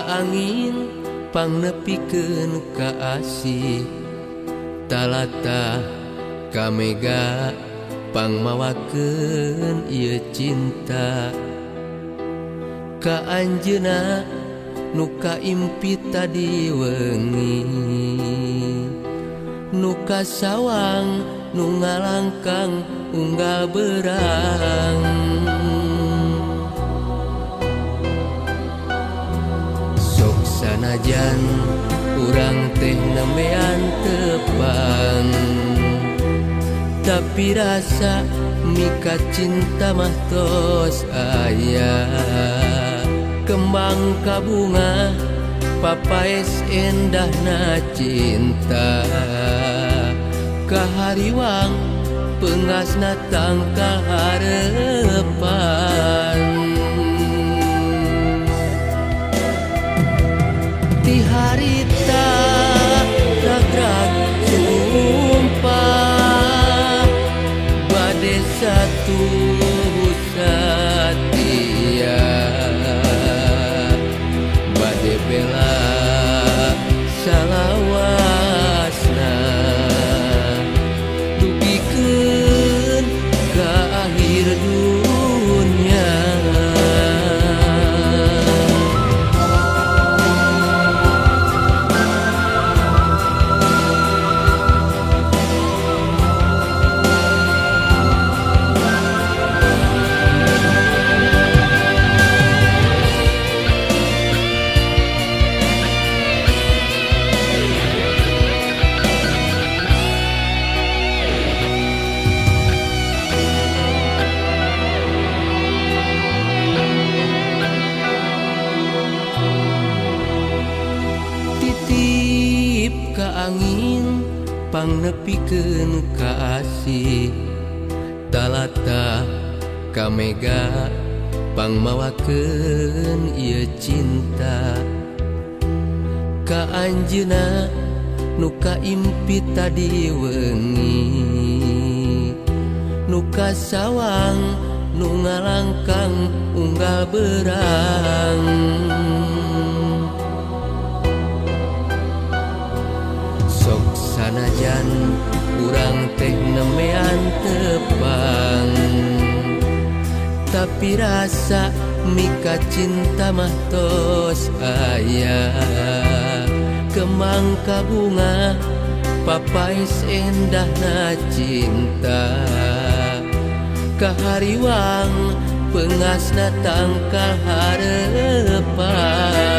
ka angin pangnepikeun ka asih talata ka mega pangmawakeun ieu cinta ka anjeunna nu kaimpi tadi wengi nu kasawang nu ngalangkang unggal berang. Sok sanajan urang teh nembean tepang tapi rasa mika cinta mah tos aya kembang kabunga papaes endahna cinta kahariwang pengasna tangkal harepan. Ti harita ragrag sumpah bade satu satia bade bela salawasna dugikeun ka akhir dunya. Ka angin pangnepikeun ka asih talata ka mega pangmawakeun ieu cinta ka anjeunna nu kaimpi tadi wengi nu kasawang nu ngalangkang unggal berang. Sok sanajan urang teh nembean tepang tapi rasa mika cinta mah tos aya kembang kabunga papaes endahna cinta kahariwang pengasna tangkal harepan.